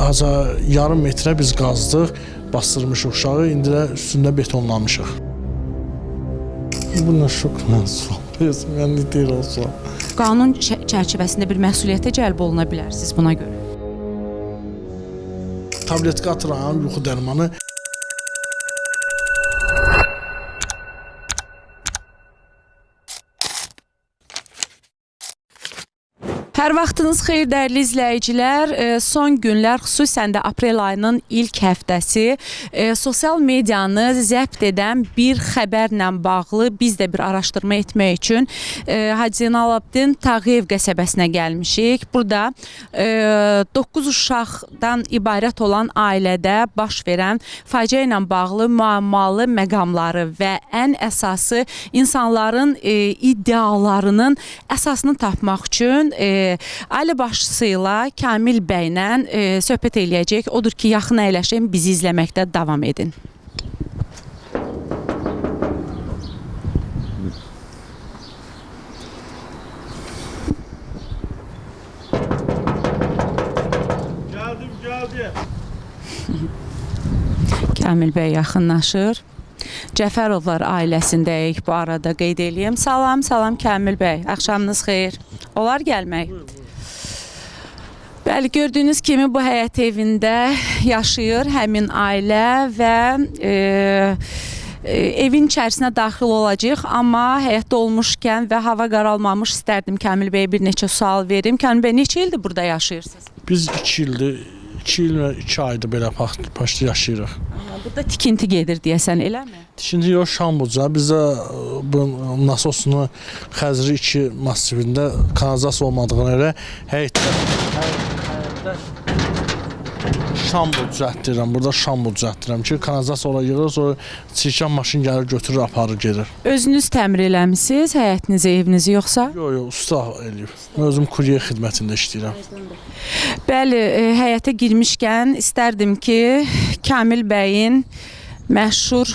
Aza yarım metrə biz qazdıq, bastırmışıq uşağı, indi də üstündə betonlamışıq. Bu nə şokla sual verirsin, mən nə deyir o sual. Qanun çərçivəsində bir məsuliyyətə cəlb oluna bilərsiniz buna görə. Tabletka atıram, yuxu dərmanı. Hər vaxtınız xeyir dəyərli izləyicilər. Son günlər, xüsusən də aprel ayının ilk həftəsi sosial medianı zəbt edən bir xəbərlə bağlı biz də bir araşdırma etmək üçün Hacı Zeynalabdin Tağıyev qəsəbəsinə gəlmişik. Burada 9 uşaqdan ibarət olan ailədə baş verən faciə ilə bağlı müəmmalı məqamları və ən əsası insanların iddialarının əsasını tapmaq üçün ailə başçısı ilə Kamil bəylə söhbət eləyəcək. Odur ki, yaxın əyləşin, bizi izləməkdə davam edin. Gəldim, gəldim. Kamil bəy yaxınlaşır. Cəfərovlar ailəsindəyik bu arada qeyd eləyim. Salam, salam Kamil bəy. Axşamınız xeyir. Olar gəlmək. Bəli, gördüyünüz kimi bu həyət evində yaşayır həmin ailə və evin içərisinə daxil olacağıq, amma həyətdə olmuşkən və hava qaralmamış istərdim Kamil bəyə bir neçə sual verim. Kamil bəy, neçə ildir burada yaşayırsınız? Biz 2 ildir, 2 il və 2 aydır belə paşda yaşayırıq. Burada tikinti gedir deyəsən, eləmi? Tikinti yox, Şambuca. Bizdə bu nasosunu Xəzri 2 massivində kanalizasiya olmadığına görə həyətdə şambu düzəltdirəm. Burada şambu düzəltdirəm ki, kanalizasiya ora yığılır, sonra çirkən maşın gəlir, götürür, aparır, gedir. Özünüz təmir eləmisiniz həyətinizi, evinizi yoxsa? Yox, yox, usta eləyib. Mən özüm kuryer xidmətində işləyirəm. Bəli, həyətə girmişkən istərdim ki, Kamil bəyin məşhur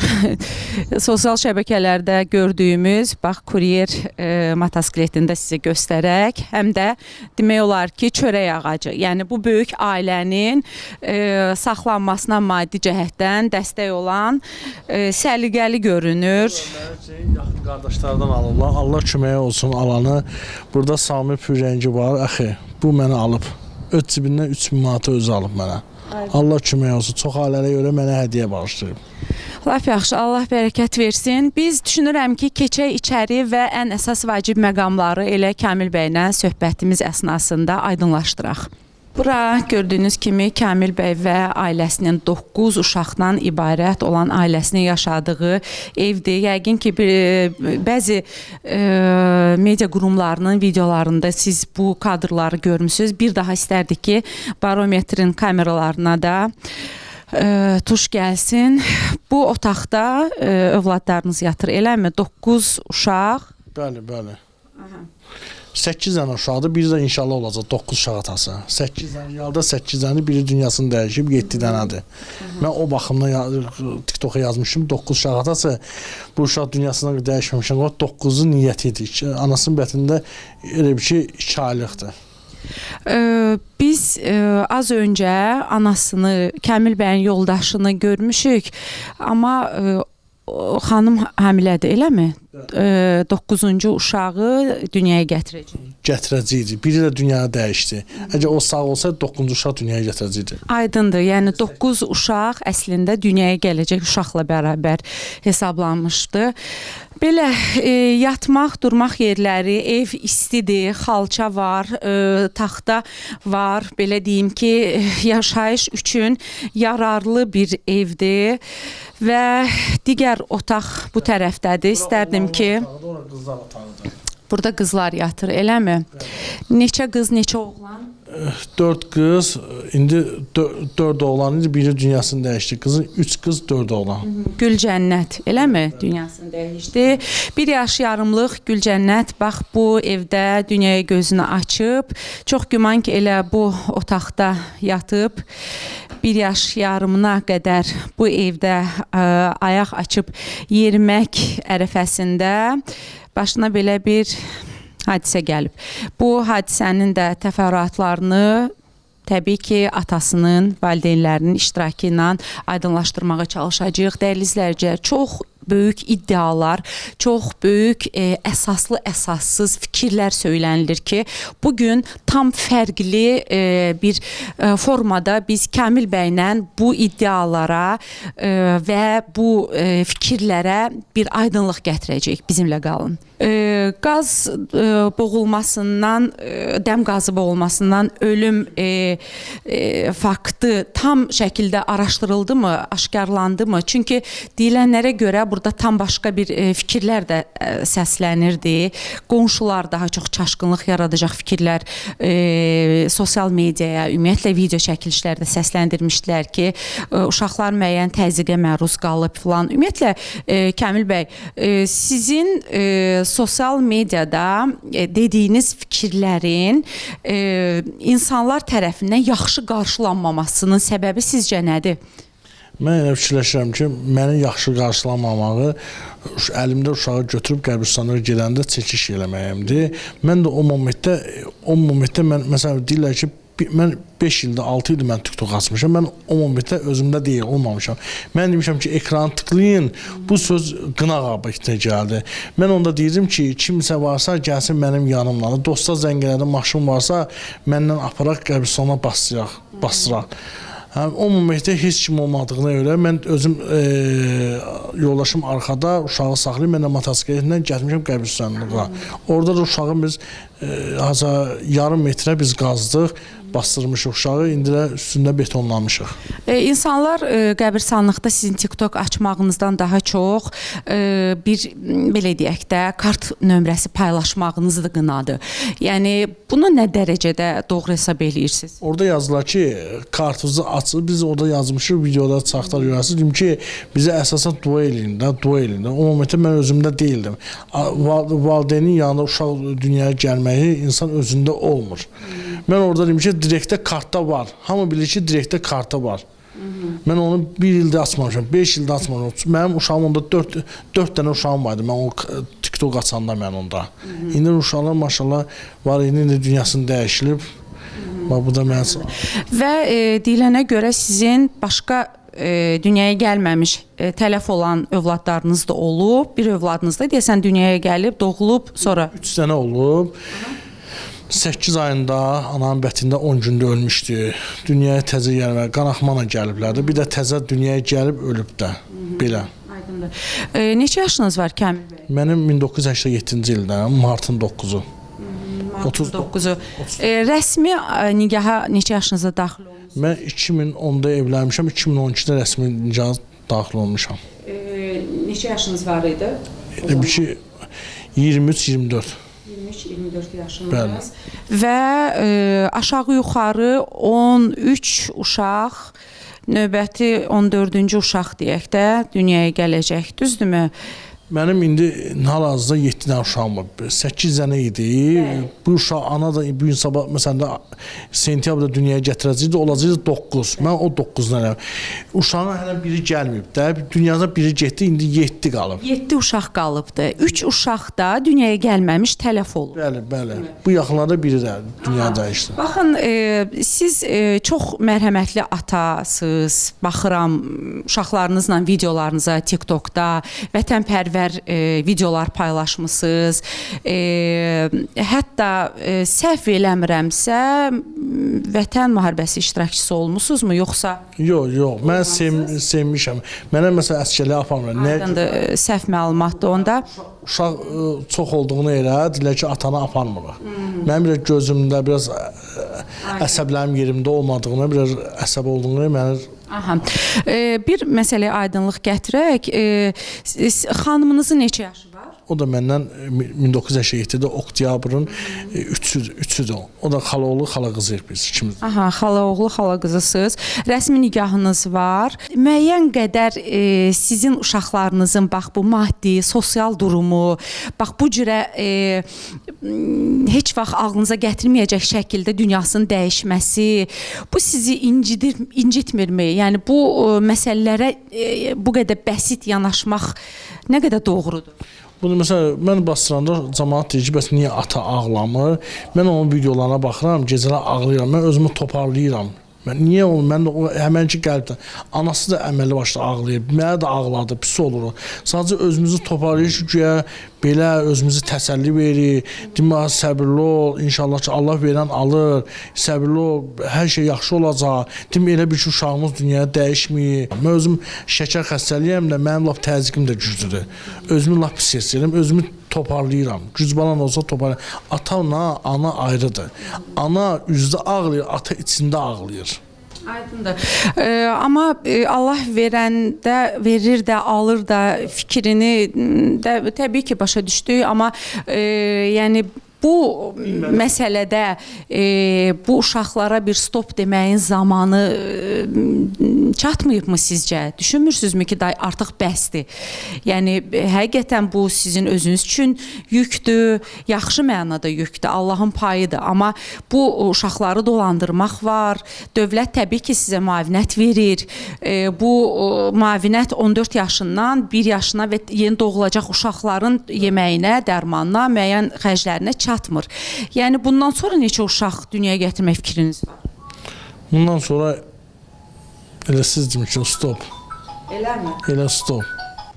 sosial şəbəkələrdə gördüyümüz, bax, kuryer motosikletini də sizə göstərək, həm də demək olar ki, çörək ağacı. Yəni bu böyük ailənin saxlanmasına maddi cəhətdən dəstək olan səliqəli görünür. Yaxın qardaşlardan alırlar. Allah köməyi olsun alanı. Burada Sami Pürəngi var. Əxi, bu məni alıb. Öz cibindən 3000 manata özü alıb mənə. Allah köməyi olsun. Çox ailələrə görə mənə hədiyyə bağışlayıb. Lap yaxşı, Allah bərəkət versin. Biz düşünürəm ki, keçək içəri və ən əsas vacib məqamları elə Kamil bəylə söhbətimiz əsnasında aydınlaşdıraq. Bura gördüyünüz kimi Kamil bəy və ailəsinin 9 uşaqdan ibarət olan ailəsinin yaşadığı evdir. Yəqin ki, bəzi media qurumlarının videolarında siz bu kadrları görmüsünüz. Bir daha istərdik ki, barometrin kameralarına da tuş gəlsin. Bu otaqda övladlarınız yatır, eləmi? 9 uşaq. Bəli, bəli. 8 dənə uşaqdır, biri də inşallah olacaq 9 uşaq atası. 8 dənə realda 8 dənə, biri dünyasını dəyişib 7 dənədir. Mən o baxımdan TikToka yazmışım 9 uşaq atası. Bu uşaq dünyasını dəyişməmişəm. O 9-un niyyəti idi. Anasının bətnində elə bir ki 2 aylıqdır. Biz az öncə anasını, Kamil bəyin yoldaşını görmüşük, amma xanım hamilədir, eləmi? 9-cu uşağı dünyaya gətirəcək. Gətirəcəkdi. Biri də dünyaya dəyişdi. Əgər o sağ olsaydı 9-cu uşaq dünyaya gətirəcəkdi. Aydındır. Yəni 9 uşaq əslində dünyaya gələcək uşaqla bərabər hesablanmışdı. Belə yatmaq, durmaq yerləri, ev istidir, xalça var, taxta var. Belə deyim ki, yaşayış üçün yararlı bir evdir və digər otaq bu tərəfdədir. İstərdim ki, Ora qızlar otağıdır. Burada qızlar yatır, eləmi? Neçə qız, neçə oğlan? 4 qız, indi 4 oğlan idi, biri dünyasını dəyişdi. Qızın 3 qız, 4 oğlan. Gülcənnət, eləmi? Dünyasını dəyişdi. Bir yaş yarımlıq Gülcənnət bax bu evdə dünyaya gözünü açıb. Çox güman ki, elə bu otaqda yatıb. Bir yaş yarımına qədər bu evdə ayaq açıb yerimək ərəfəsində başına belə bir hadisə gəlib. Bu hadisənin də təfərrüatlarını Təbii ki, atasının, valideynlərinin iştirakı ilə aydınlaşdırmağa çalışacağıq. Dəyərli izləyicilər, çox böyük iddialar, çox böyük əsaslı, əsassız fikirlər söylənilir ki, bu gün tam fərqli bir formada biz Kamil bəylə bu iddialara və bu fikirlərə bir aydınlıq gətirəcəyik. Bizimlə qalın. Qaz boğulmasından, dəm qazı boğulmasından ölüm faktı tam şəkildə araşdırıldı mı, aşkarlandı mı? Çünki deyilənlərə görə burada tam başqa bir fikirlər də səslənirdi. Qonşular daha çox çaşqınlıq yaradacaq fikirlər sosial mediaya, ümumiyyətlə video çəkilişlərdə səsləndirmişdilər ki, uşaqlar müəyyən təzyiqə məruz qalıb filan. Ümumiyyətlə Kamil bəy, sizin sosial mediada dediyiniz fikirlərin insanlar tərəfindən yaxşı qarşılanmamasının səbəbi sizcə nədir? Mən elə fikirləşirəm ki, məni yaxşı qarşılanmamağı əlimdə uşağı götürüb qəbirstanlığa gedəndə çəkiş eləməyimdir. Mən də o momentdə mən məsələn deyirlər ki, mən 5 ildə, 6 ildir mən TikTok açmışam. Mən o momentdə özümdə deyil, olmamışam. Mən demişəm ki, ekranı tıklayın, bu söz qınaq obyektinə gəldi. Mən onda deyirdim ki, kimsə varsa gəlsin mənim yanımla. Dostlar zəng elədi, maşın varsa məndən aparaq qəbirstanlığa bastıraq. Hə, o momentdə heç kim olmadığına görə mən özüm yoldaşım arxada uşağı saxlayıb, mən də motosikletlə gəlmişəm qəbirstanlığa. Orada da uşağı biz yarım metrə biz qazdıq, bastırmışıq uşağı, indi də üstündə betonlamışıq. İnsanlar qəbirstanlıqda sizin TikTok açmağınızdan daha çox bir, belə deyək də, kart nömrəsi paylaşmağınızı da qınadı. Yəni, bunu nə dərəcədə doğru hesab eləyirsiniz? Orada yazdılar ki, kartınızı açın, biz orada yazmışıq, videoda çaxtar görəsiniz. Deyim ki, bizə əsasən dua eləyin də, dua eləyin də. O momentdə mən özümdə deyildim. Valideynin yanında uşaq dünyaya gəlməyi insan özündə olmur. Mən orada deyim ki, direktdə kartda var. Hamı bilir ki, direktdə kartda var. Mən onu 1 ildə açmamışam, 5 ildə açmamışam. Mənim uşağım onda 4 dənə uşağım var idi. Mən o TikTok açanda mən onda. İndi uşaqlar maşallah var, indi dünyasını dəyişilib. Bax, bu da mənim. Və deyilənə görə sizin başqa dünyaya gəlməmiş, tələf olan övladlarınız da olub. Bir övladınız da deyəsən dünyaya gəlib, doğulub, sonra 3 dənə olub. 8 ayında ananın bətində 10 gündə ölmüşdü. Dünyaya təzə gəlmə, qanaxmana gəliblərdi. Bir də təzə dünyaya gəlib ölüb də. Belə. Aydındır. Neçə yaşınız var Kamil bəy? Mənim 1987-ci ildə, martın 9-u. 39-u. Rəsmi nikaha neçə yaşınızda daxil olmusunuz? Mən 2010-da evlənmişəm, 2012-də rəsmi nikaha daxil olmuşam. Neçə yaşınız var idi? Elə bir ki, 23-24. 23-24 yaşınız. Və aşağı-yuxarı 13 uşaq, növbəti 14-cü uşaq deyək də dünyaya gələcək, düzdürmü? Mənim indi hal-hazırda 7 dənə uşağım var. 8 dənə idi. Bu uşaq ana da bu gün sabah məsələn də sentyabrda dünyaya gətirəcəkdi, olacaqdı 9. Mən o 9-dan eləm. Uşağın hələ biri gəlməyib də. Dünyada biri getdi, indi 7 qalıb. 7 uşaq qalıbdı. 3 uşaq da dünyaya gəlməmiş tələf olub. Bəli, bəli. Bu yaxınlarda biri də dünya dəyişdi. Baxın, siz çox mərhəmətli atasınız. Baxıram uşaqlarınızla videolarınıza TikTokda vətənpərvər videolar paylaşmısınız. Hətta səhv eləmirəmsə, Vətən müharibəsi iştirakçısı olmusunuzmu yoxsa? Yox, yox. Mən sevmişəm. Mənə məsələn əsgərliyə aparmıram. Aydındır, səhv məlumatdır onda. Uşaq çox olduğunu elə deyirlər ki, atanı aparmırıq. Mənim biraz gözümdə biraz əsəblərim yerimdə olmadığına, biraz əsəb olduğunu məni. Aha. Bir məsələyə aydınlıq gətirək. Xanımınızın neçə yaşı var? O da məndən 1987-də oktyabrın 3-üdür. O da xalaoğlu, xala qızıyıq biz ikimiz. Aha, xalaoğlu, xala qızısınız. Rəsmi nikahınız var. Müəyyən qədər sizin uşaqlarınızın bax bu maddi, sosial durumu, bax bu cürə heç vaxt ağlınıza gətirməyəcək şəkildə dünyasının dəyişməsi, bu sizi incitmirmi? Yəni bu məsələlərə bu qədər bəsit yanaşmaq nə qədər doğrudur? Bunu məsələn mən bastıranda cəmaət deyir ki, bəs niyə ata ağlamır? Mən onun videolarına baxıram, gecələr ağlayıram. Mən özümü toparlayıram. Mən niyə onu, mən də o həmənki qəlbdən. Anası da əməlli başlı ağlayır. Mənə də ağladı, pis oluruq. Sadəcə özümüzü toparlayırıq ki, güya belə özümüzü təsəlli veririk. Demək, səbirli ol, inşallah ki, Allah verən alır. Səbirli ol, hər şey yaxşı olacaq. Demək, elə bir ki, uşağımız dünyaya dəyişməyir. Mən özüm şəkər xəstəliyəm də, mənim lap təzyiqim də güclüdür. Özümü lap pis hiss edirəm, özümü toparlayıram. Güc balan olsa toparlayıram. Ata, ana ayrıdır. Ana üzdə ağlayır, ata içində ağlayır. Aydındır. Amma Allah verəndə verir də, alır da fikrini də təbii ki, başa düşdük, amma yəni bu məsələdə bu uşaqlara bir stop deməyin zamanı çatmayıbmı sizcə? Düşünmürsünüzmü ki, day artıq bəsdir? Yəni həqiqətən bu sizin özünüz üçün yükdür, yaxşı mənada yükdür, Allahın payıdır. Amma bu uşaqları dolandırmaq var. Dövlət təbii ki, sizə müavinət verir. Bu müavinət 14 yaşından 1 yaşına və yeni doğulacaq uşaqların yeməyinə, dərmanına, müəyyən xərclərinə çatmır. Yəni bundan sonra neçə uşaq dünyaya gətirmək fikriniz var? Bundan sonra elə siz demişsiniz, stop. Eləmi? Elə stop.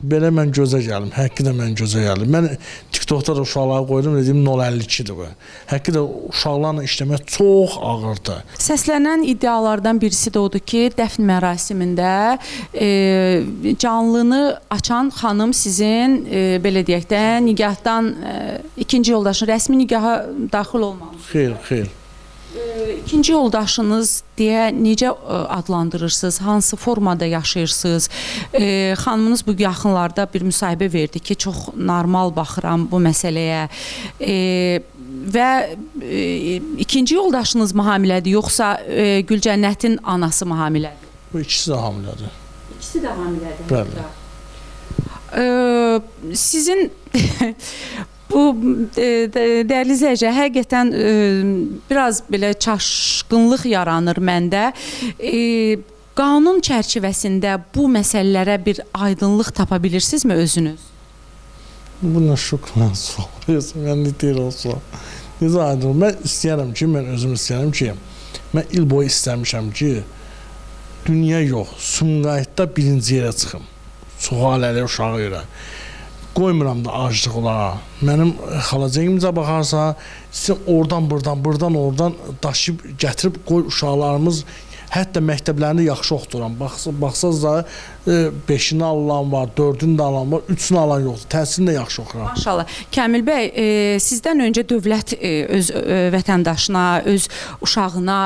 Belə mən gözə gəlim, həqqi də mən gözə gəlim. Mən TikTokda da uşaqları qoydum, dedim 0.52-dir bu. Həqqi də uşaqlarla işləmək çox ağırdır. Səslənən iddialardan birisi də odur ki, dəfn mərasimində canlını açan xanım sizin belə deyək də nigahdan ikinci yoldaşın rəsmi nigaha daxil olmamış. Xeyr, xeyr. İkinci yoldaşınız deyə necə adlandırırsınız? Hansı formada yaşayırsınız? Xanımınız bu yaxınlarda bir müsahibə verdi ki, çox normal baxıram bu məsələyə. Və ikinci yoldaşınız mı hamilədir, yoxsa Gülcənnətin anası mı hamilədir? Bu ikisi də hamilədir. İkisi də hamilədir. Bəli. Sizin bu dəyərli izləyicilər, həqiqətən biraz belə çaşqınlıq yaranır məndə. Qanun çərçivəsində bu məsələlərə bir aydınlıq tapa bilirsinizmi özünüz? Bu nə şokla sual verirsin, mən nə deyir o sual. Necə aydınlıq? Mən istəyirəm ki, mən özüm istəyirəm ki, mən il boyu istəmişəm ki, dünya yox, Sumqayıtda birinci yerə çıxım. Çox ailəli uşağı görə. Qoymuram da aclıq olara. Mənim xalacağımıza baxarsa, sən oradan, buradan, buradan, oradan daşıyıb gətirib qoy uşaqlarımız hətta məktəblərində yaxşı oxuduram. Baxsaz da 5-ini alan var, 4-ünü də alan var, 3-ünü alan yoxdur. Təhsilini də yaxşı oxuram. Maşallah. Kamil bəy, sizdən öncə dövlət öz vətəndaşına, öz uşağına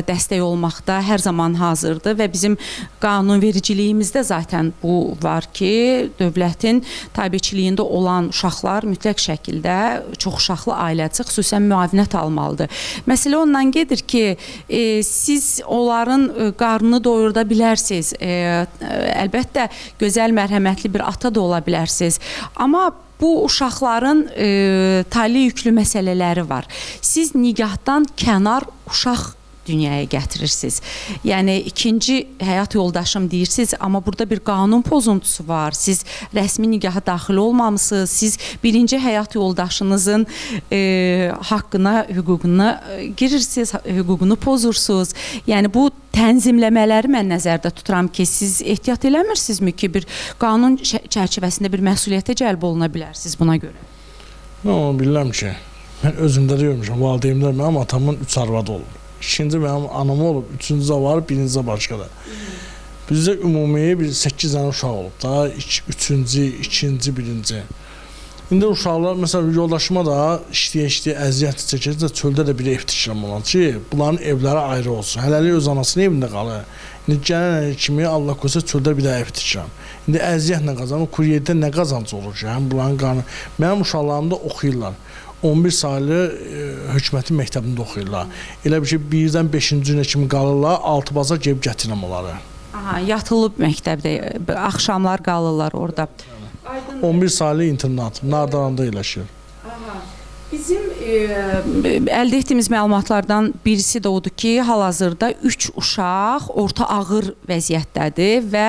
dəstək olmaqda hər zaman hazırdır və bizim qanunvericiliyimizdə zaten bu var ki, dövlətin tabeçiliyində olan uşaqlar mütləq şəkildə çox uşaqlı ailəsi xüsusən müavinət almalıdır. Məsələ ondan gedir ki, siz onların qarnını doyurda bilərsiniz. Əlbəttə gözəl, mərhəmətli bir ata da ola bilərsiniz. Amma bu uşaqların tali yüklü məsələləri var. Siz nigahdan kənar uşaq dünyaya gətirirsiniz. Yəni ikinci həyat yoldaşım deyirsiniz, amma burada bir qanun pozuntusu var. Siz rəsmi nigaha daxil olmamısınız. Siz birinci həyat yoldaşınızın haqqına, hüququna girirsiniz, hüququnu pozursunuz. Yəni bu tənzimləmələri mən nəzərdə tuturam ki, siz ehtiyat eləmirsinizmi ki, bir qanun çərçivəsində bir məsuliyyətə cəlb oluna bilərsiniz buna görə? Mən onu bilirəm ki, mən özümdə də görmüşəm, valideynimdə mənim atamın 3 arvadı olub. İkinci mənim anam olub, üçüncü də var, birinci də başqadır. Bizdə ümumi bir 8 dənə uşaq olub da, üçüncü, ikinci, birinci. İndi uşaqlar, məsələn, yoldaşıma da işləyə-işləyə əziyyət çəkir də, çöldə də bir ev tikirəm olan ki, bunların evləri ayrı olsun. Hələlik öz anasının evində qalır. İndi gələn kimi Allah qoysa çöldə bir də ev tikirəm. İndi əziyyətlə qazanır, kuryerdə nə qazanc olur ki, həm bunların qarnı. Mənim uşaqlarım da oxuyurlar. 11 saylı hökumətin məktəbində oxuyurlar. Elə bir şey, 1-dən 5-ci günə kimi qalırlar, 6 bazar gəlib gətirirəm onları. Aha, yatılı məktəbdə, axşamlar qalırlar orada. 11 saylı internat, Nardaranda yerləşir. Aha. Bizim əldə etdiyimiz məlumatlardan birisi də odur ki, hal-hazırda 3 uşaq orta ağır vəziyyətdədir və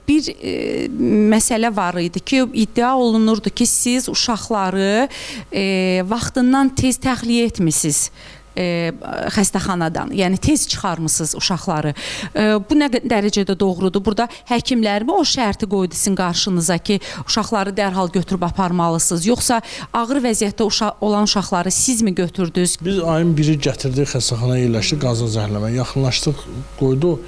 bir məsələ var idi ki, iddia olunurdu ki, siz uşaqları vaxtından tez təxliyə etmisiniz xəstəxanadan, yəni tez çıxarmısınız uşaqları. Bu nə dərəcədə doğrudur? Burada həkimlərmi o şərti qoydu sizin qarşınıza ki, uşaqları dərhal götürüb aparmalısınız? Yoxsa ağır vəziyyətdə olan uşaqları sizmi götürdünüz? Biz ayın biri gətirdik, xəstəxanaya yerləşdik, qazla zəhərləmə. Yaxınlaşdıq, qoydu.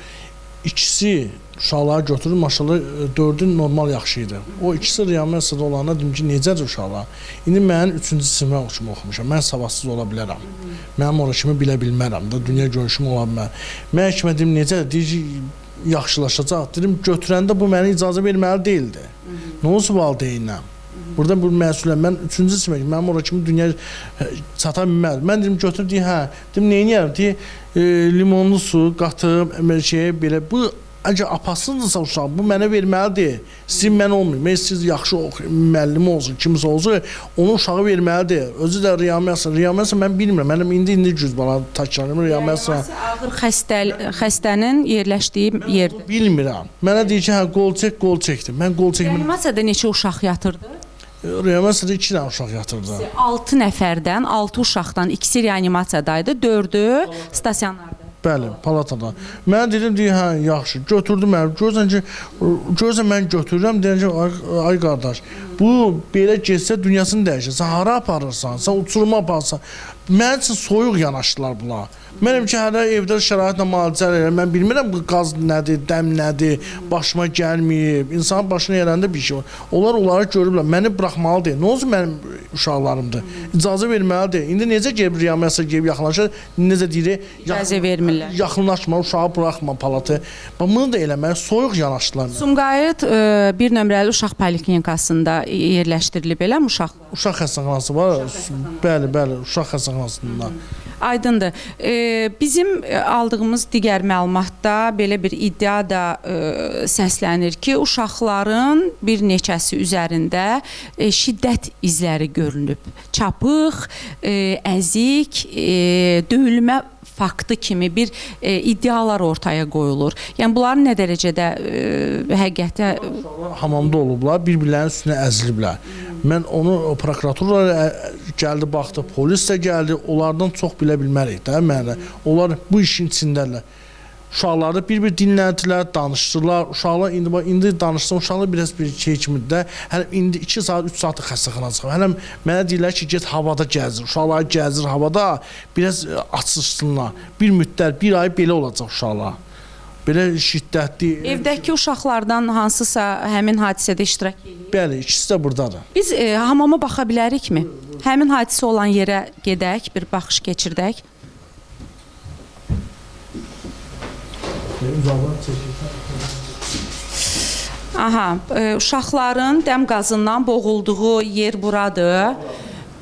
İkisi uşaqları götürdü, maşallah 4-ü normal yaxşı idi. O ikisi reanimasiyada olanda dedim ki, necədir uşaqlar? İndi mənim 3-cü sinifə kimi oxumuşam, mən savadsız ola bilərəm. Mənim ora kimi bilə bilmərəm də, dünya görüşüm ola bilmər. Mən həkimə dedim, necədir? Deyir ki, yaxşılaşacaq. Dedim, götürəndə bu mənə icazə verməli deyildi. Nə olsun valideynlə? Burada bu məsuliyyət, mən 3-cü sinifə, mənim ora kimi dünya çata bilməz. Mən dedim, götür, deyir, hə. Dedim, neyniyərəm? Deyir, limonlu su qatıb, şey, belə, bu, əgər apasıdırsa uşaq, bu mənə verməlidir. Sizin mən olmayım, siz yaxşı müəllimi olsun, kimsə olsun, onu uşağı verməlidir. Özü də reanimasiya mən bilmirəm. Mənim indi güc bana təkrarlayım, reanimasiya. Ağır xəstənin yerləşdiyi yerdir. Bilmirəm. Mənə deyir ki, hə, qol çək, qol çəkdim. Mən qol çəkmirəm. Reanimasiyada neçə uşaq yatırdı? Reanimasiyada 2 dənə uşaq yatırdı. 6 nəfərdən, 6 uşaqdan ikisi reanimasiyadaydı, 4-ü stasionarda. Bəli, palatada. Mən dedim, deyir, hə, yaxşı, götürdüm mən. Görürsən ki, görürsən mən götürürəm, deyən ki, ay qardaş, bu belə getsə dünyasını dəyişir. Sən hara aparırsan, sən uçuruma aparırsan. Mənim üçün soyuq yanaşdılar bunlar. Mənim ki, hələ evdə şəraitlə müalicə eləyirəm. Mən bilmirəm bu qaz nədir, dəm nədir, başıma gəlməyib. İnsanın başına gələndə bir şey var. Onlar onları görüblər. Məni buraxmalı deyil. Nə olsun mənim uşaqlarımdır? İcazə verməlidir. İndi necə gəlib reanimasiyaya gəlib yaxınlaşır, necə deyirik? İcazə vermirlər. Yaxınlaşma, uşağı buraxma palatı. Bax, bunu da eləməli, soyuq yanaşdılar. Sumqayıt 1 nömrəli uşaq poliklinikasında yerləşdirilib, eləmi uşaq? Uşaq xəstəxanası var. Bəli, bəli, uşaq xəstəxanasında. Aydındır. Bizim aldığımız digər məlumatda belə bir iddia da səslənir ki, uşaqların bir neçəsi üzərində şiddət izləri görünüb. Çapıq, əzik, döyülmə faktı kimi bir iddialar ortaya qoyulur. Yəni bunların nə dərəcədə həqiqətə... Hamamda olublar, bir-birlərinin üstünə əziliblər. Mən onu prokuratura gəldi, baxdı, polis də gəldi, onlardan çox bilə bilmərik də mənə. Onlar bu işin içindədirlər. Uşaqları bir-bir dinlədilər, danışdılar. Uşaqlar indi danışsam, uşaqlar biraz bir şey kimidir də. Hələ indi 2 saat, 3 saat xəstəxana çıxır. Hələ mənə deyirlər ki, get havada gəzir. Uşaqları gəzir havada, biraz açılsınlar. Bir müddət, bir ay belə olacaq uşaqlar. Belə şiddətli. Evdəki uşaqlardan hansısa həmin hadisədə iştirak edir? Bəli, ikisi də buradadır. Biz hamama baxa bilərikmi? Həmin hadisə olan yerə gedək, bir baxış keçirdək. Aha, uşaqların dəm qazından boğulduğu yer buradır.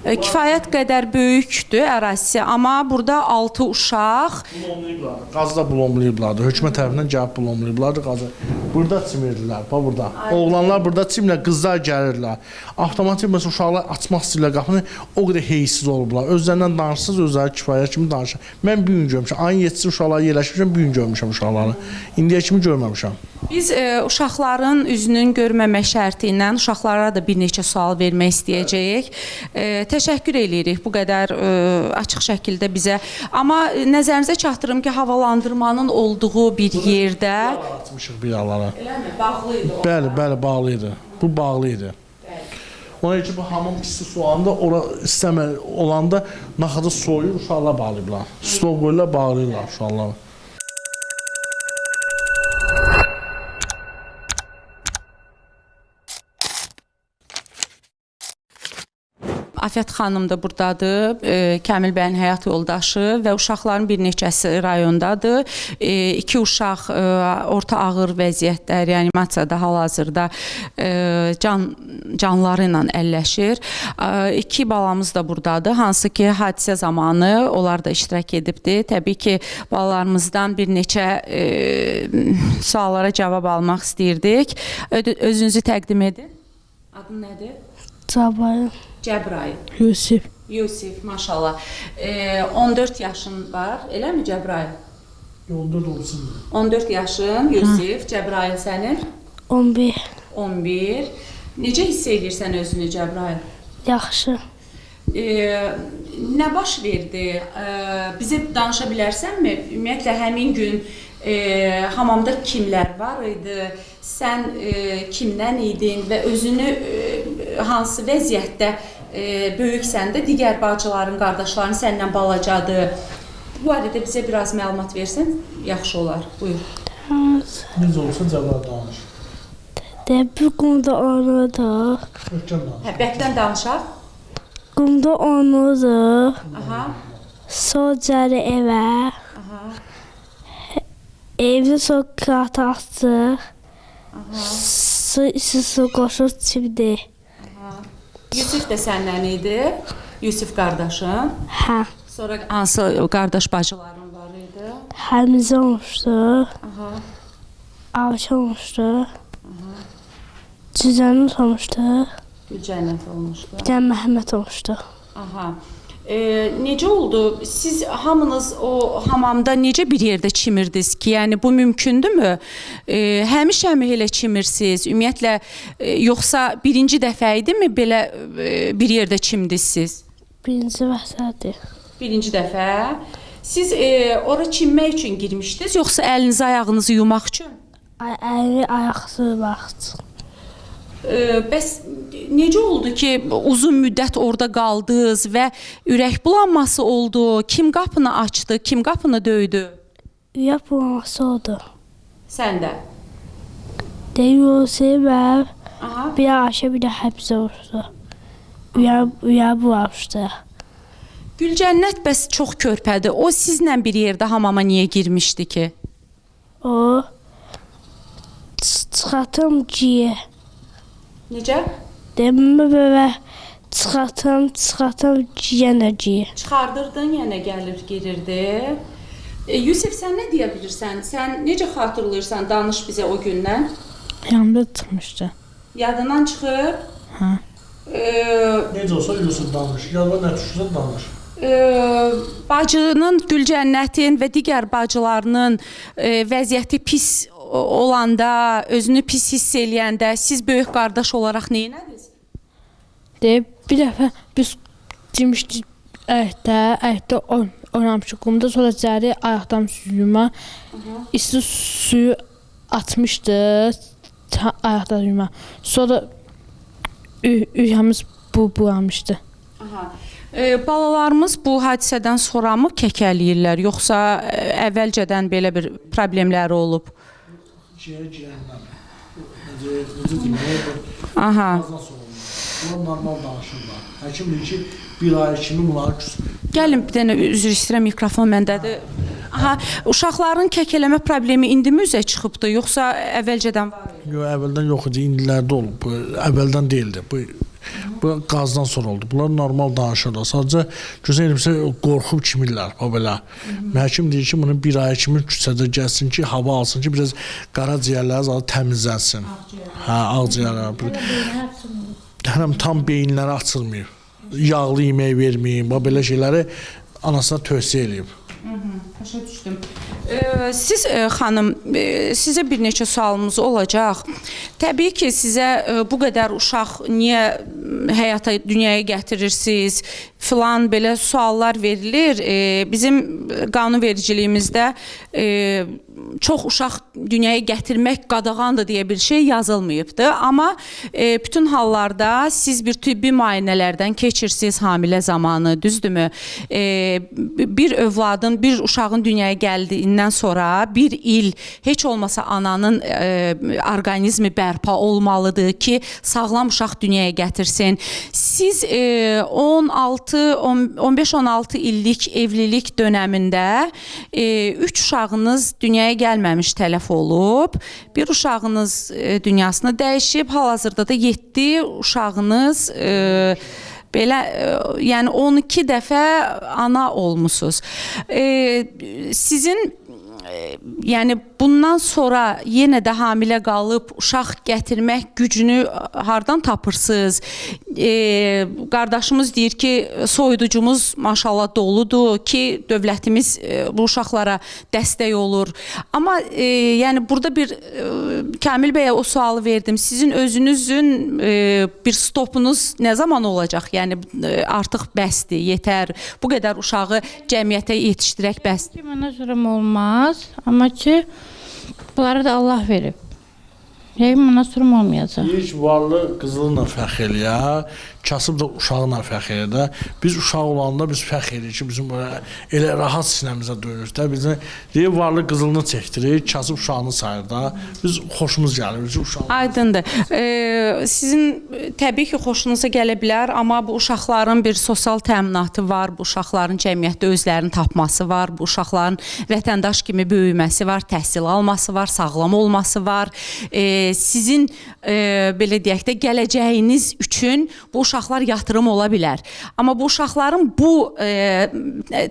Kifayət qədər böyükdür ərazisi, amma burada 6 uşaq. Bulomlayıblar, qazı da bulomlayıblardı. Hökumət tərəfindən gəlib bulomlayıblardı qazı. Burada çimirdilər, bax burada. Oğlanlar burada çimlə, qızlar gəlirlər. Avtomatik məsələn uşaqlar açmaq istəyirlər qapını, o qədər heysiz olublar. Özlərindən danışsız, özləri kifayət kimi danışır. Mən bu gün görmüşəm. Ayın 7-si uşaqları yerləşmişəm, bu gün görmüşəm uşaqları. İndiyə kimi görməmişəm. Biz uşaqların üzünün görməmək şərti ilə uşaqlara da bir neçə sual vermək istəyəcəyik. Təşəkkür eləyirik bu qədər açıq şəkildə bizə. Amma nəzərinizə çatdırım ki, havalandırmanın olduğu bir yerdə... Açmışıq bir yerlərə. Eləmi? Bağlı idi o. Bəli, bəli, bağlı idi. Bu bağlı idi. Ona ki, bu hamam isti su olanda, ora istəmə olanda naxadı soyur, uşaqlar bağlayıblar. Stol qoyurlar, bağlayırlar uşaqlar. Afət xanım da buradadır, Kamil bəyin həyat yoldaşı və uşaqların bir neçəsi rayondadır. 2 uşaq orta ağır vəziyyətdə, reanimasiyada hal-hazırda canları ilə əlləşir. 2 balamız da buradadır, hansı ki hadisə zamanı onlar da iştirak edibdir. Təbii ki, balalarımızdan bir neçə suallara cavab almaq istəyirdik. Özünüzü təqdim edin. Adın nədir? Cəbrayıl. Cəbrayıl. Yusif. Yusif, maşallah. 14 yaşın var, eləmi Cəbrayıl? 14 olsun. 14 yaşın Yusif, Cəbrayıl sənin? 11. 11. Necə hiss eləyirsən özünü Cəbrayıl? Yaxşı. Nə baş verdi? Bizə danışa bilərsənmi? Ümumiyyətlə həmin gün hamamda kimlər var idi? Sən kimdən idin və özünü hansı vəziyyətdə böyüksən də digər bacıların, qardaşların səndən balacadır? Bu barədə bizə biraz məlumat versən yaxşı olar. Buyur. Necə olsa Cəbrayıl danış. De, bir qumda oynadıq. Möhkəm danış. Hə, bərkdən danışaq. Qumda oynadıq. Aha. Sonra gəli evə. Aha. Evdə sonra kağıt açdıq. Su, isti su qoşub çimdi. Yusif də səndən idi. Yusif qardaşın. Hə. Sonra hansı qardaş bacıların var idi? Həmzə olmuşdu. Aha. Ayşə olmuşdu. Cüzənimiz olmuşdu. Gülcənnət olmuşdu. Bir də Məhəmməd olmuşdu. Aha. Necə oldu? Siz hamınız o hamamda necə bir yerdə çimirdiniz ki? Yəni bu mümkündürmü? Həmişəmi elə çimirsiniz? Ümumiyyətlə yoxsa birinci dəfə idimi belə bir yerdə çimdiniz siz? Birinci vəsədir. Birinci dəfə. Siz ora çimmək üçün girmişdiniz, yoxsa əlinizi ayağınızı yumaq üçün? Əli ayaqsı baxdı. Bəs necə oldu ki, uzun müddət orada qaldınız və ürək bulanması oldu? Kim qapını açdı, kim qapını döydü? Ürək bulanması oldu. Sən də. Deyir, mən Aha. bir Ayşə bir də Həmzə olmuşdu. Ürək bulanmışdı. Gülcənnət bəs çox körpədir. O sizlə bir yerdə hamama niyə girmişdi ki? O çıxatım giyə. Necə? Demə belə çıxatım giyənə giyə. Çıxardırdın, yenə gəlir girirdi. Yusif, sən nə deyə bilirsən? Sən necə xatırlayırsan? Danış bizə o gündən. Yanımda çıxmışdı. Yadından çıxıb? Hə. Necə olsa Yusif danış. Yadına nə düşürsə danış. Bacının, Gülcənnətin və digər bacılarının vəziyyəti pis olanda, özünü pis hiss eləyəndə siz böyük qardaş olaraq nə etdiniz? Deyib, bir dəfə biz girmişdik əyəkdə oynamışıq qumda, sonra cəri ayaqdan yuma, isti suyu atmışdı ayaqdan yuma. Sonra ürəyimiz bulanmışdı. Aha. Balalarımız bu hadisədən sonra mı kəkələyirlər, yoxsa əvvəlcədən belə bir problemləri olub? Girəndən. Necə deyim? Aha. Bunlar normal danışırlar. Həkim deyir ki, bir ay kimi bunların Gəlin bir dənə, üzr istəyirəm, mikrofon məndədir. Aha, uşaqların kəkələmə problemi indi mi üzə çıxıbdı, yoxsa əvvəlcədən var idi? Yox, əvvəldən yox idi, indilərdə olub. Bu əvvəldən deyildi. Bu qazdan sonra oldu. Bunlar normal danışırlar. Sadəcə gözə eləmirsə qorxub çimirlər, bax belə. Həkim deyir ki, bunu bir ay kimi küçədə gəlsin ki, hava alsın ki, biraz qaraciyərləri zaten təmizlənsin. Hə, ağciyərlər. Hələm tam beyinləri açılmayıb. Yağlı yemək verməyin, bax belə şeyləri anasına tövsiyə eləyib. Başa düşdüm. Siz xanım, sizə bir neçə sualımız olacaq. Təbii ki, sizə bu qədər uşaq niyə həyata, dünyaya gətirirsiniz filan belə suallar verilir. Bizim qanunvericiliyimizdə çox uşaq dünyaya gətirmək qadağandır deyə bir şey yazılmayıbdır. Amma bütün hallarda siz bir tibbi müayinələrdən keçirsiniz hamilə zamanı, düzdürmü? Bir övladın, bir uşağın dünyaya gəldiyindən sonra bir il heç olmasa ananın orqanizmi bərpa olmalıdır ki, sağlam uşaq dünyaya gətirsin. Siz 15-16 illik evlilik dönəmində 3 uşağınız dünyaya gəlməmiş tələf olub, bir uşağınız dünyasını dəyişib, hal-hazırda da 7 uşağınız belə, yəni 12 dəfə ana olmusunuz. Sizin yəni Bundan sonra yenə də hamilə qalıb uşaq gətirmək gücünü hardan tapırsınız? Qardaşımız deyir ki, soyuducumuz maşallah doludur ki, dövlətimiz bu uşaqlara dəstək olur. Amma yəni burada bir Kamil bəyə o sualı verdim. Sizin özünüzün bir stopunuz nə zaman olacaq? Yəni artıq bəsdir, yetər. Bu qədər uşağı cəmiyyətə yetişdirək bəsdir. Ki, mənə zülm olmaz, amma ki, bunları da Allah verib. Yəqin mənə zülm olmayacaq. Deyir ki, varlı qızılınla fəxr eləyər, kasıb da uşağıyla fəxr eləyər də. Biz uşaq olanda biz fəxr eləyirik ki, bizim belə elə rahat sinəmizə dönür də. Bizi deyir varlı qızılını çəkdirir, kasıb uşağını sayır da. Biz xoşumuz gəlir, biz uşaq. Aydındır. Sizin təbii ki, xoşunuza gələ bilər, amma bu uşaqların bir sosial təminatı var, bu uşaqların cəmiyyətdə özlərini tapması var, bu uşaqların vətəndaş kimi böyüməsi var, təhsil alması var, sağlam olması var. Sizin belə deyək də gələcəyiniz üçün bu uşaqlar yatırım ola bilər. Amma bu uşaqların bu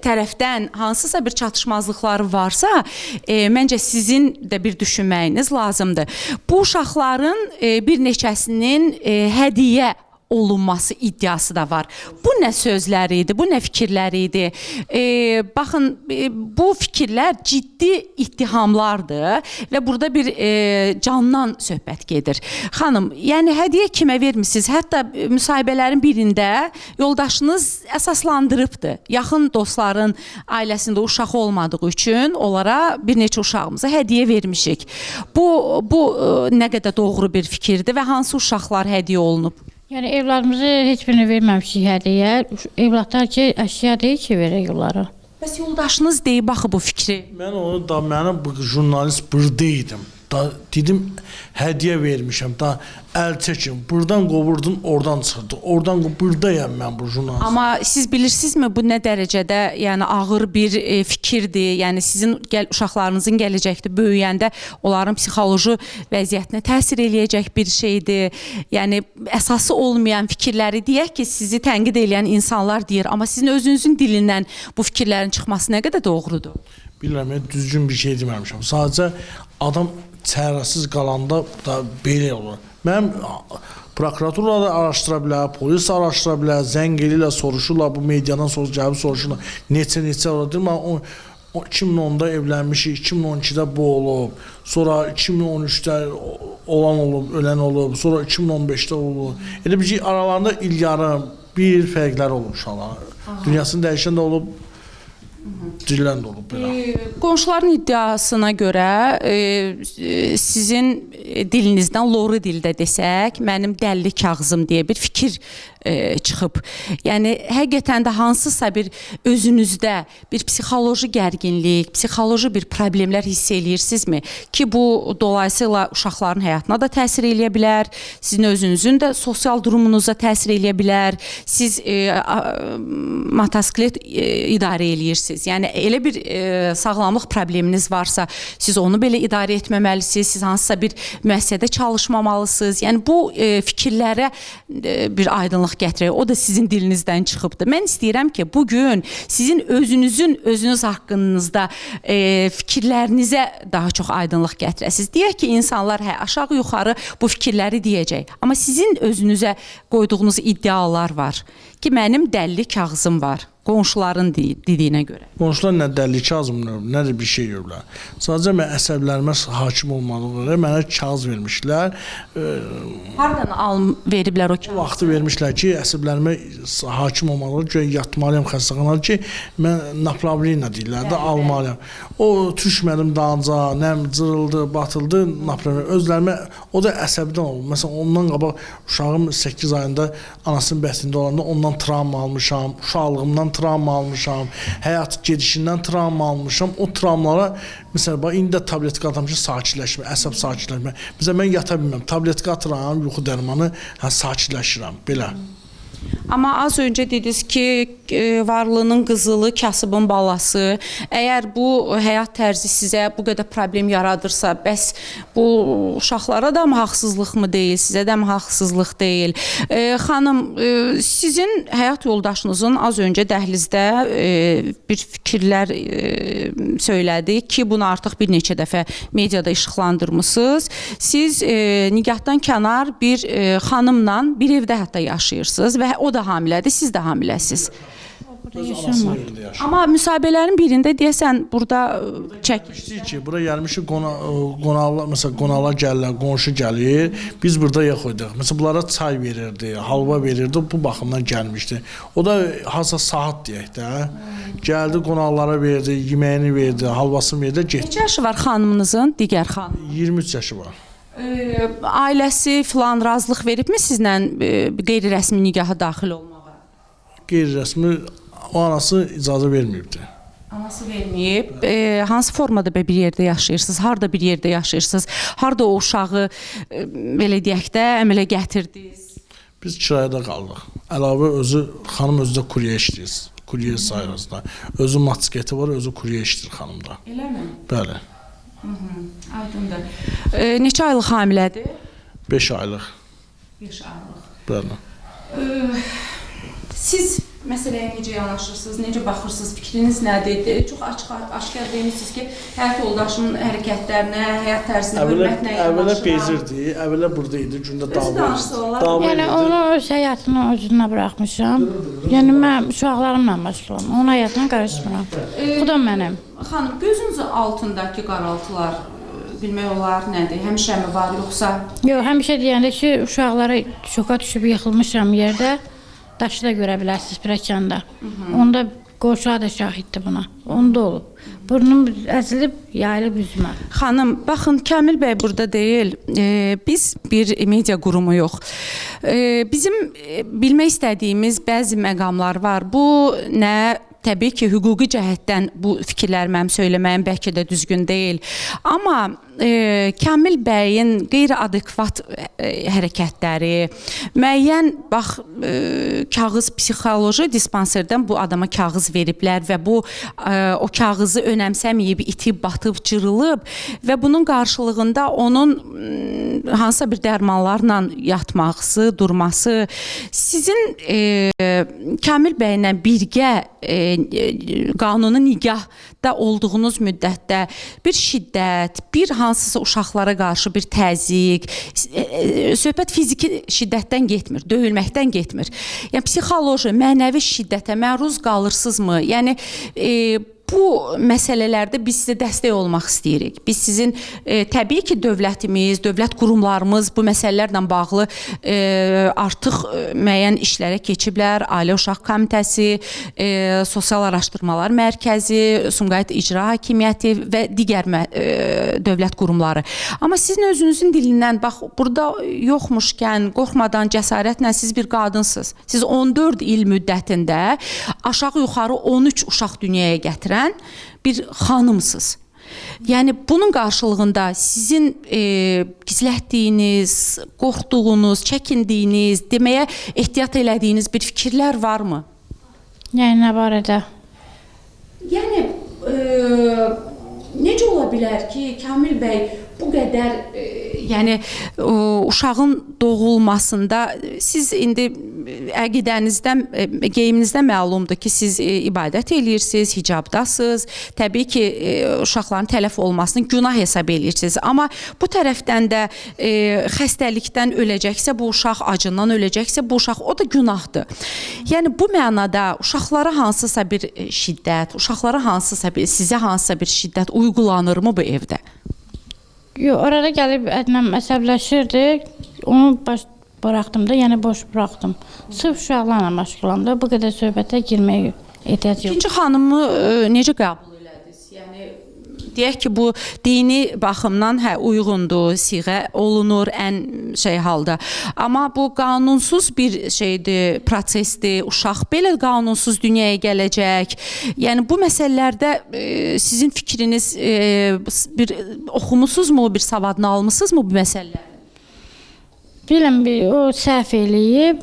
tərəfdən hansısa bir çatışmazlıqları varsa, məncə sizin də bir düşünməyiniz lazımdır. Bu uşaqların bir neçəsinin hədiyyə olunması iddiası da var. Bu nə sözləri idi, bu nə fikirləri idi? Baxın, bu fikirlər ciddi ittihamlardır və burada bir candan söhbət gedir. Xanım, yəni hədiyyə kimə vermisiniz? Hətta müsahibələrin birində yoldaşınız əsaslandırıbdı. Yaxın dostların ailəsində uşaq olmadığı üçün onlara bir neçə uşağımıza hədiyyə vermişik. Bu nə qədər doğru bir fikirdir və hansı uşaqlar hədiyyə olunub? Yəni evladımızı heç birini verməmişik hədiyyə. Evladlar ki, əşya deyil ki, verək onlara. Bəs yoldaşınız deyib axı bu fikri. Mən onu da mənim bu jurnalist burada idim. Da dedim hədiyyə vermişəm. Da əl çəkin. Burdan qovurdun, oradan çıxırdı. Oradan buradayam mən bu jurnalist. Amma siz bilirsinizmi bu nə dərəcədə, yəni ağır bir fikirdir? Yəni sizin uşaqlarınızın gələcəkdə böyüyəndə onların psixoloji vəziyyətinə təsir eləyəcək bir şeydir. Yəni əsası olmayan fikirləri deyək ki, sizi tənqid eləyən insanlar deyir, amma sizin özünüzün dilindən bu fikirlərin çıxması nə qədər doğrudur? Bilmirəm, mən düzgün bir şey deməmişəm. Sadəcə adam çarəsiz qalanda da belə olur. Mənim prokuratura da araşdıra bilər, polis araşdıra bilər, zəng eləyirlər, soruşurlar, bu mediadan gəlib soruşurlar. Neçə olur? Deyir, mən 2010-da evlənmişik, 2012-də bu olub, sonra 2013-də olan olub, ölən olub, sonra 2015-də olub. Elə bir ki, aralarında il yarım, bir il fərqləri olub uşaqların. Dünyasını dəyişən də olub, Dilən də olub belə. Qonşuların iddiasına görə sizin dilinizdən loru dildə desək, mənim dəlli kağızım deyə bir fikir çıxıb. Yəni həqiqətən də hansısa bir özünüzdə bir psixoloji gərginlik, psixoloji bir problemlər hiss eləyirsinizmi ki, bu dolayısıyla uşaqların həyatına da təsir eləyə bilər, sizin özünüzün də sosial durumunuza təsir eləyə bilər. Siz motosiklet idarə eləyirsiniz. Yəni elə bir sağlamlıq probleminiz varsa, siz onu belə idarə etməməlisiniz, siz hansısa bir müəssisədə çalışmamalısınız. Yəni bu fikirlərə bir aydınlıq gətirək. O da sizin dilinizdən çıxıbdır. Mən istəyirəm ki, bugün sizin özünüzün özünüz haqqınızda fikirlərinizə daha çox aydınlıq gətirəsiniz. Deyək ki, insanlar hə, aşağı-yuxarı bu fikirləri deyəcək. Amma sizin özünüzə qoyduğunuz iddialar var ki, mənim dəlli kağızım var. Qonşuların dediyinə görə. Qonşular nə dəlli kağızım, nə də bir şey görürlər. Sadəcə mən əsəblərimə hakim olmadığına görə mənə kağız vermişlər. Hardan veriblər o kağızı? O vaxtı vermişlər ki, əsəblərimə hakim olmadığına görə yatmalıyam xəstəxanada ki, mən napravlina deyirlər də, almalıyam. O düşmədim dalınca, nəm cırıldı, batıldı, napravlina. Özlərimə, o da əsəbdən oldu. Məsələn, ondan qabaq uşağım 8 ayında anasının bətnində olanda ondan travma almışam, uşaqlığımdan travma almışam, həyat gedişindən travma almışam. O travmalara, məsələn, bax, indi də tabletka atıram ki, sakitləşmə, əsəb sakitləşmə. Məsələn, mən yata bilmirəm, tabletka atıram, yuxu dərmanı, hə, sakitləşirəm, belə. Amma az öncə dediniz ki, varlının qızılı, kasıbın balası. Əgər bu həyat tərzi sizə bu qədər problem yaradırsa, bəs bu uşaqlara da mı haqsızlıq mı deyil, sizə də mi haqsızlıq deyil? Xanım, sizin həyat yoldaşınızın az öncə dəhlizdə bir fikirlər söylədi ki, bunu artıq bir neçə dəfə mediada işıqlandırmısınız. Siz nigahdan kənar bir xanımla bir evdə hətta yaşayırsınız və o da hamilədir, siz də hamiləsiz. Burada Öz yaşamır. anasının evində yaşayır. Amma müsahibələrin birində deyəsən burada çəkiş. İstəyir ki, bura gəlmişik qonaqlar, məsələn, qonaqlar gəlirlər, qonşu gəlir. Biz burada yox idik. Məsələn, bunlara çay verirdi, halva verirdi, bu baxımdan gəlmişdi. O da hansısa saat deyək də. Gəldi, qonaqlara verdi, yeməyini verdi, halvasını verdi, getdi. Neçə yaşı var xanımınızın, digər xanım? 23 yaşı var. Ailəsi filan razılıq veribmi sizlə qeyri-rəsmi nikaha daxil olmağa? Qeyri-rəsmi o anası icazə verməyibdi. Anası verməyib. Hansı formada bir yerdə yaşayırsınız? Harda bir yerdə yaşayırsınız? Harda o uşağı belə deyək də əmələ gətirdiniz? Biz kirayədə qaldıq. Əlavə özü xanım özü də kurye işləyir. Kurye sayəsində. Özü matsketi var, özü kurye işləyir xanım da. Eləmi? Bəli. Aydındır. Neçə aylıq hamilədir? 5 aylıq. 5 aylıq. Bəli. Siz məsələyə necə yanaşırsınız, necə baxırsınız, fikriniz nədir? Çox açıq-aşkar demişsiniz ki, həyat yoldaşımın hərəkətlərinə, həyat tərzinə hörmətlə Əvvələ yanaşıram. bezirdi, əvvələ burada idi, gündə dava. danışsa olar. Dava Yəni edirdi. onu öz həyatını özünə buraxmışam. Yəni mən uşaqlarımla məşğulam. Onun həyatına qarışmıram. Bu da mənim. Xanım, gözünüzün altındakı qaraltılar bilmək olar nədir? Həmişəmi var yoxsa? Yox, həmişə deyəndə ki, uşaqlara şoka düşüb yıxılmışam yerdə. Daşı da görə bilərsiniz pilləkəndə. Onda qonşular da şahiddir buna. Onda olub. Burnum əzilib, yayılıb üzümə. Xanım, baxın Kamil bəy burada deyil. Biz bir media qurumu yox. Bizim bilmək istədiyimiz bəzi məqamlar var. Bu nə təbii ki, hüquqi cəhətdən bu fikirləri mənim söyləməyim bəlkə də düzgün deyil. Amma Kamil bəyin qeyri-adekvat hərəkətləri, müəyyən bax kağız psixoloji dispanserdən bu adama kağız veriblər və bu o kağızı önəmsəməyib, itib, batıb, cırılıb və bunun qarşılığında onun hansısa bir dərmanlarla yatması, durması sizin Kamil bəylə birgə qanuni nigahda olduğunuz müddətdə bir şiddət, bir hansısa uşaqlara qarşı bir təzyiq, söhbət fiziki şiddətdən getmir, döyülməkdən getmir. Yəni psixoloji, mənəvi şiddətə məruz qalırsınızmı? Yəni bu məsələlərdə biz sizə dəstək olmaq istəyirik. Biz sizin təbii ki, dövlətimiz, dövlət qurumlarımız bu məsələlərlə bağlı artıq müəyyən işlərə keçiblər. Ailə Uşaq Komitəsi, Sosial Araşdırmalar Mərkəzi, Sumqayıt İcra Hakimiyyəti və digər dövlət qurumları. Amma sizin özünüzün dilindən bax burada yoxmuşkən, qorxmadan, cəsarətlə siz bir qadınsınız. Siz 14 il müddətində aşağı-yuxarı 13 uşaq dünyaya gətirən bir xanımsınız. Yəni bunun qarşılığında sizin gizlətdiyiniz, qorxduğunuz, çəkindiyiniz, deməyə ehtiyat elədiyiniz bir fikirlər varmı? Yəni nə barədə? Yəni necə ola bilər ki, Kamil bəy bu qədər yəni uşağın doğulmasında siz indi əqidənizdən, geyiminizdən məlumdur ki, siz ibadət eləyirsiniz, hicabdasınız. Təbii ki, uşaqların tələf olmasını günah hesab eləyirsiniz. Amma bu tərəfdən də xəstəlikdən öləcəksə bu uşaq, acından öləcəksə bu uşaq, o da günahdır. Yəni bu mənada uşaqlara hansısa bir şiddət, uşaqlara hansısa bir, sizə hansısa bir şiddət uyğulanırmı bu evdə? Yox, orada gəlib ədnəm əsəbləşirdi. Onu baş buraxdım da, yəni boş buraxdım. Sırf uşaqlarla məşğulam da, bu qədər söhbətə girməyə ehtiyac yox. İkinci xanımı necə qəbul elədiniz? Yəni deyək ki, bu dini baxımdan hə uyğundur, siğə olunur ən şey halda. Amma bu qanunsuz bir şeydir, prosesdir. Uşaq belə qanunsuz dünyaya gələcək. Yəni bu məsələlərdə sizin fikriniz bir oxumusunuzmu, bir savadını almısınızmı bu məsələləri? Bilirəm, o səhv eləyib,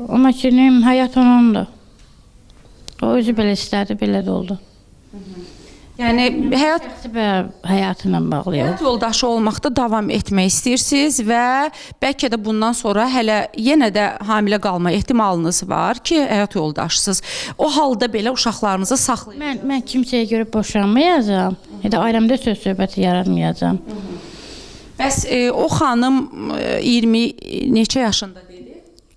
Amma ki, neyim, həyat onundur. O özü belə istədi, belə də oldu. Yəni həyat Şəxsi və həyatı ilə bağlı. həyat yoldaşı olmaqda davam etmək istəyirsiniz və bəlkə də bundan sonra hələ yenə də hamilə qalma ehtimalınız var ki, həyat yoldaşısınız. O halda belə uşaqlarınızı saxlayın. Mən kimsəyə görə boşanmayacağam. Ya da ailəmdə söz söhbəti yaratmayacağam. Bəs o xanım 20 neçə yaşında dedi?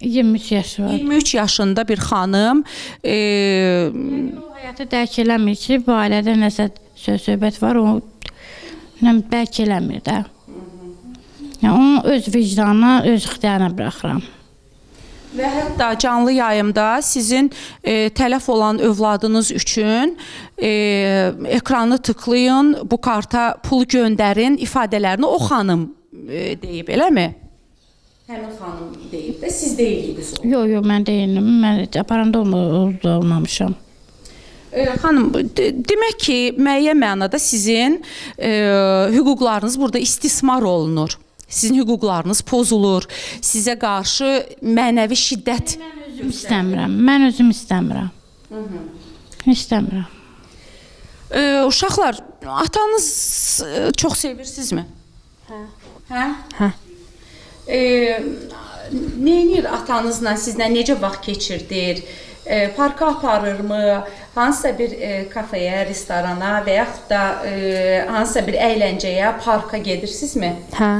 23 yaşı var. 23 yaşında bir xanım O həyatı dərk eləmir ki, bu ailədə nəsə söz söhbət var, o nə dərk eləmir də. Yəni onu öz vicdanına, öz ixtiyarına buraxıram. Və hətta canlı yayımda sizin tələf olan övladınız üçün ekranı tıklayın, bu karta pul göndərin ifadələrini o xanım deyib, eləmi? Həmin xanım deyib də, siz deyildiniz o. Yox, yox, mən deyildim. Mən aparanda olmamışam. Xanım, demək ki, müəyyən mənada sizin hüquqlarınız burada istismar olunur. Sizin hüquqlarınız pozulur. Sizə qarşı mənəvi şiddət. Mən özüm istəmirəm. Mən özüm istəmirəm. İstəmirəm. Uşaqlar, atanız çox sevirsinizmi? Hə. Hə? Hə. Nə edir atanızla sizlə necə vaxt keçirdir? Parka aparırmı? Hansısa bir kafeyə, restorana və yaxud da hansısa bir əyləncəyə, parka gedirsinizmi? Hə.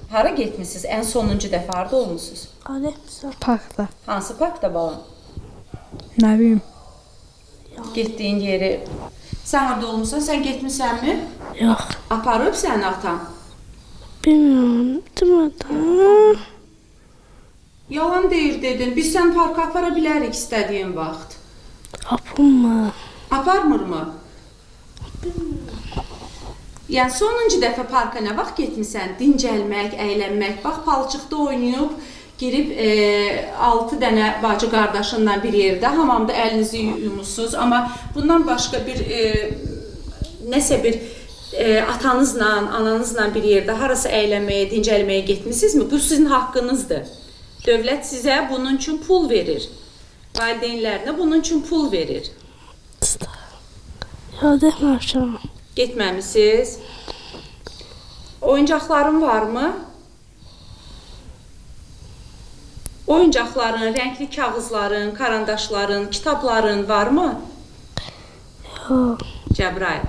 Hara getmisiniz? Ən sonuncu dəfə harda olmusunuz? Parkda. Hansı parkda balam? Nə bilim. Getdiyin yeri. Sən harda olmusan? Sən getmisənmi? Yox. Aparıb səni atan? Bilmirəm. Demədim. Yalan deyir dedin. Biz sən parka apara bilərik istədiyin vaxt. Aparmır. Aparmırmı? Yəni sonuncu dəfə parka nə vaxt getmisən? Dincəlmək, əylənmək. Bax palçıqda oynayıb girib 6 dənə bacı qardaşınla bir yerdə hamamda əlinizi yumusunuz, amma bundan başqa bir nəsə bir atanızla, ananızla bir yerdə harasa əylənməyə, dincəlməyə getmisinizmi? Bu sizin haqqınızdır. Dövlət sizə bunun üçün pul verir. Valideynlərinə bunun üçün pul verir. Yox, deməmişəm. Getməmisiniz. Oyuncaqların varmı? Oyuncaqların, rəngli kağızların, karandaşların, kitabların varmı? Yox. Cəbrayıl.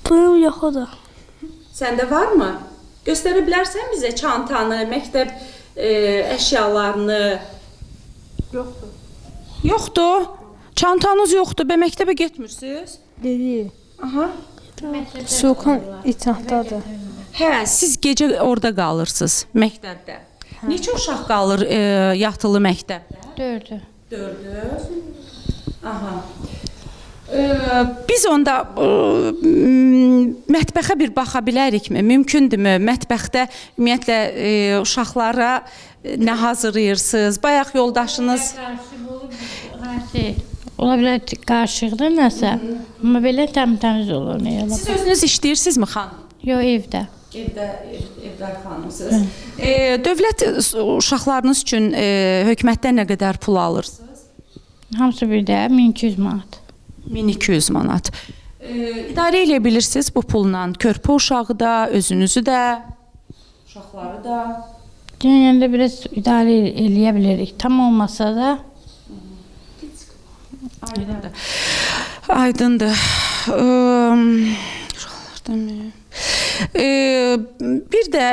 Bunun yox odur. Səndə varmı? Göstərə bilərsən bizə çantanı, məktəb əşyalarını? Yoxdur. Yoxdur. Çantanız yoxdur. Bə məktəbə getmirsiniz? Dedi. Aha. Sulxan içatdadır. Hə, siz gecə orada qalırsınız, məktəbdə. Hə. Neçə uşaq qalır yatılı məktəbdə? 4-ü. 4-ü. Aha. Biz onda mətbəxə bir baxa bilərikmi? Mümkündürmü? Mətbəxdə ümumiyyətlə uşaqlara nə hazırlayırsınız? Bayaq yoldaşınız Ola bilər qarışıqdır nəsə, amma belə təmtəmiz olur. Nə ola. Siz özünüz işləyirsinizmi xanım? Yox, evdə. Evdə evdar xanımsınız. Dövlət uşaqlarınız üçün hökumətdən nə qədər pul alırsınız? Hamısı bir də 1200 manat. 1200 manat. İdarə eləyə bilirsiniz bu pulla? Körpə uşağı da, özünüzü də, uşaqları da. Yəni də biraz idarə eləyə bilirik. Tam olmasa da. Aydındır. Aydındır. Uşaqlardan bir də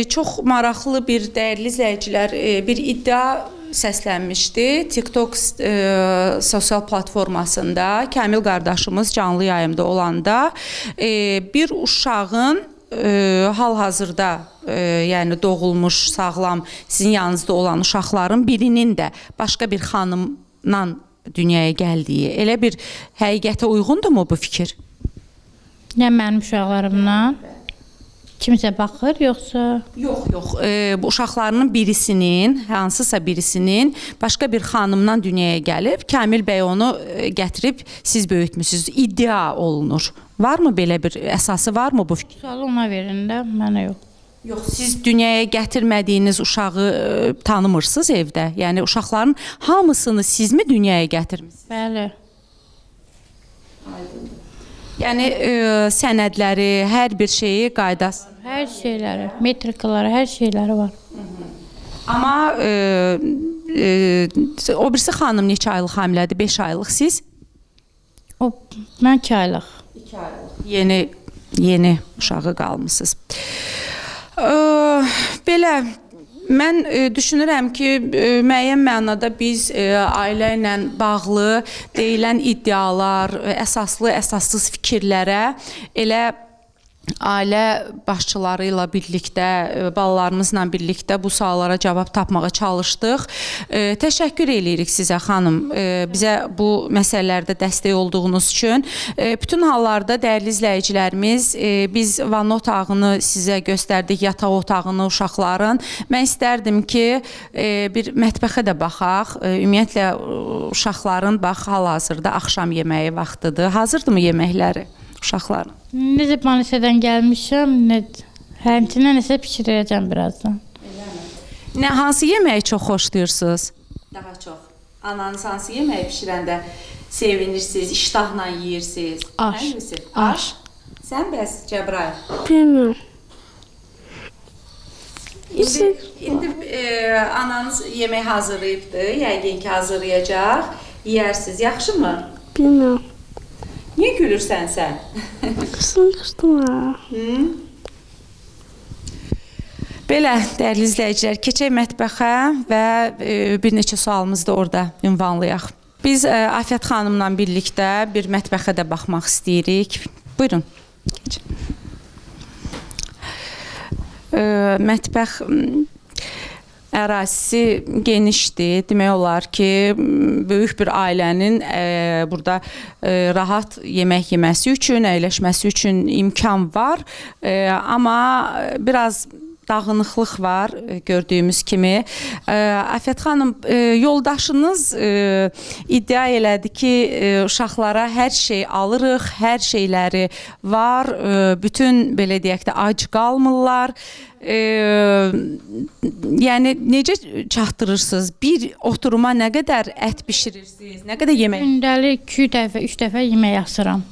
çox maraqlı bir dəyərli izləyicilər bir iddia səslənmişdi. TikTok sosial platformasında Kamil qardaşımız canlı yayımda olanda bir uşağın hal-hazırda yəni doğulmuş sağlam sizin yanınızda olan uşaqların birinin də başqa bir xanımla dünyaya gəldiyi elə bir həqiqətə uyğundurmu bu fikir? Nə mənim uşaqlarımla kimsə baxır yoxsa? Yox, yox. Bu uşaqlarının birisinin, hansısa birisinin başqa bir xanımdan dünyaya gəlib, Kamil bəy onu gətirib siz böyütmüsünüz. İddia olunur. Varmı belə bir əsası varmı bu fikir? Sualı ona verin də, mənə yox. Yox, siz dünyaya gətirmədiyiniz uşağı tanımırsınız evdə. Yəni uşaqların hamısını sizmi dünyaya gətirmisiniz? Bəli. Yəni sənədləri, hər bir şeyi qaydası. Hər şeyləri, metrikaları, hər şeyləri var. Amma o birisi xanım neçə aylıq hamilədir? 5 aylıq siz? O mən 2 aylıq. 2 aylıq. Yeni uşağı qalmısınız. Belə mən düşünürəm ki, müəyyən mənada biz ailə ilə bağlı deyilən iddialar, əsaslı, əsassız fikirlərə elə ailə başçıları ilə birlikdə, balalarımızla birlikdə bu suallara cavab tapmağa çalışdıq. Təşəkkür eləyirik sizə xanım, bizə bu məsələlərdə dəstək olduğunuz üçün. Bütün hallarda dəyərli izləyicilərimiz, biz vanna otağını sizə göstərdik, yataq otağını uşaqların. Mən istərdim ki, bir mətbəxə də baxaq. Ümumiyyətlə uşaqların bax hal-hazırda axşam yeməyi vaxtıdır. Hazırdırmı yeməkləri uşaqların? Necə Manisədən gəlmişəm, həmçinin nəsə bişirəcəm birazdan. Nə hansı yeməyi çox xoşlayırsınız? Daha çox. Ananız hansı yeməyi bişirəndə sevinirsiniz, iştahla yeyirsiniz? Aş. Hangisi? Aş. Sən bəs Cəbrayıl? Bilmirəm. İndi ananız yemək hazırlayıbdı, yəqin ki hazırlayacaq. Yeyərsiniz, yaxşımı? Bilmirəm. Niyə gülürsən sən? Qısım ha. Belə, dəyərli izləyicilər, keçək mətbəxə və bir neçə sualımızı da orada ünvanlayaq. Biz Afət xanımla birlikdə bir mətbəxə də baxmaq istəyirik. Buyurun. Keçin. Mətbəx ərazisi genişdir. Demək olar ki, böyük bir ailənin burada rahat yemək yeməsi üçün, əyləşməsi üçün imkan var. Amma biraz dağınıqlıq var gördüyümüz kimi. Afət xanım, yoldaşınız iddia elədi ki, uşaqlara hər şey alırıq, hər şeyləri var, bütün belə deyək də ac qalmırlar. Yəni necə çatdırırsınız? Bir oturuma nə qədər ət bişirirsiniz? Nə qədər yemək? Gündəlik 2 dəfə, 3 dəfə yemək asıram.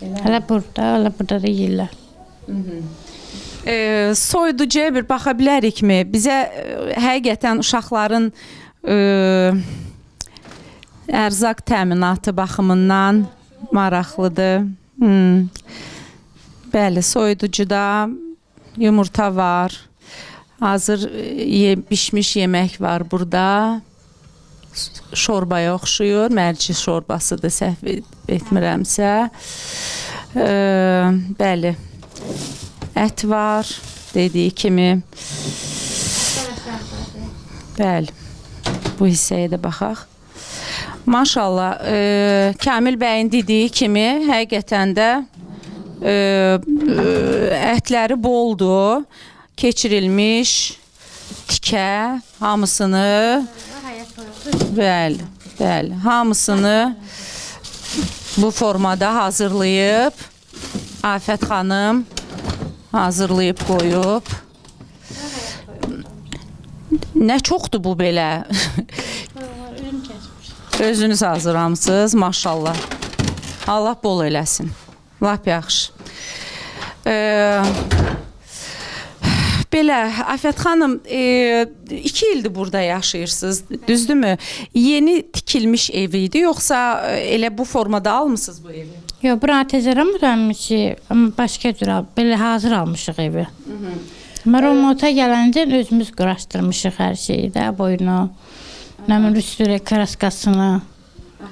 Hələ burada, hələ burada da yeyirlər. Soyuducuya bir baxa bilərikmi? Bizə həqiqətən uşaqların ərzaq təminatı baxımından maraqlıdır. Bəli, soyuducuda yumurta var. Hazır bişmiş yemək var burada. Şorbaya oxşuyur. Mərci şorbasıdır, səhv etmirəmsə. Bəli. Ət var, dediyi kimi. Bəli. Bu hissəyə də baxaq. Maşallah, Kamil bəyin dediyi kimi, həqiqətən də ətləri boldur, keçirilmiş tikə, hamısını, bəli, bəli, hamısını bu formada hazırlayıb, Afət xanım hazırlayıb qoyub. Nə çoxdur bu belə? Özünüz hazırlamısınız, maşallah. Allah bol eləsin. Lap yaxşı. Belə, Afət xanım, 2 ildir burada yaşayırsınız, düzdürmü? Yeni tikilmiş ev idi, yoxsa elə bu formada almısınız bu evi? Yox, buranı tez eləmirəm ki, amma başqa cür belə hazır almışıq evi. Amma remonta gələndə özümüz quraşdırmışıq hər şeyi də, boyunu, nə bilim, üstünü, kraskasını,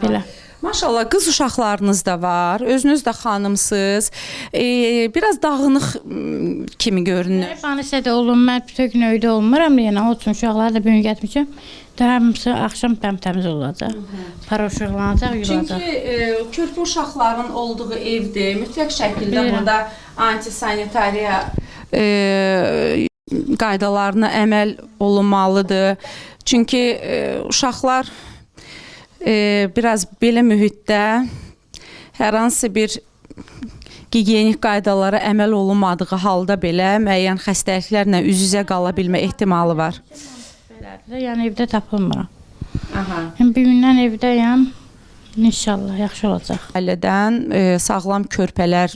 belə. Maşallah, qız uşaqlarınız da var, özünüz də xanımsınız. Biraz dağınıq kimi görünür. Manisədə olum, mən bütün gün öydə olmuram, yəni o üçün uşaqları da bu gün gətirmişəm. Hamısı axşam təmtəmiz olacaq. Paraşıqlanacaq, yuyulacaq. Çünki körpə uşaqların olduğu evdir. Mütləq şəkildə Bilirəm. burada antisanitariya qaydalarına əməl olunmalıdır. Çünki uşaqlar biraz belə mühitdə hər hansı bir Gigiyenik qaydalara əməl olunmadığı halda belə müəyyən xəstəliklərlə üz-üzə qala bilmə ehtimalı var. Belədir də, yəni evdə tapılmıram. Aha. Yəni bu gündən evdəyəm. İnşallah yaxşı olacaq. Ailədən sağlam körpələr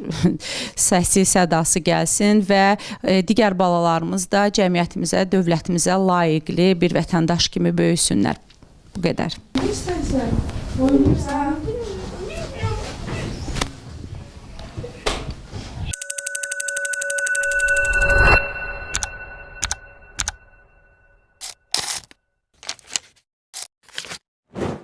səsi, sədası gəlsin və digər balalarımız da cəmiyyətimizə, dövlətimizə layiqli bir vətəndaş kimi böyüsünlər. Bu qədər. İstərsən, oynayırsan.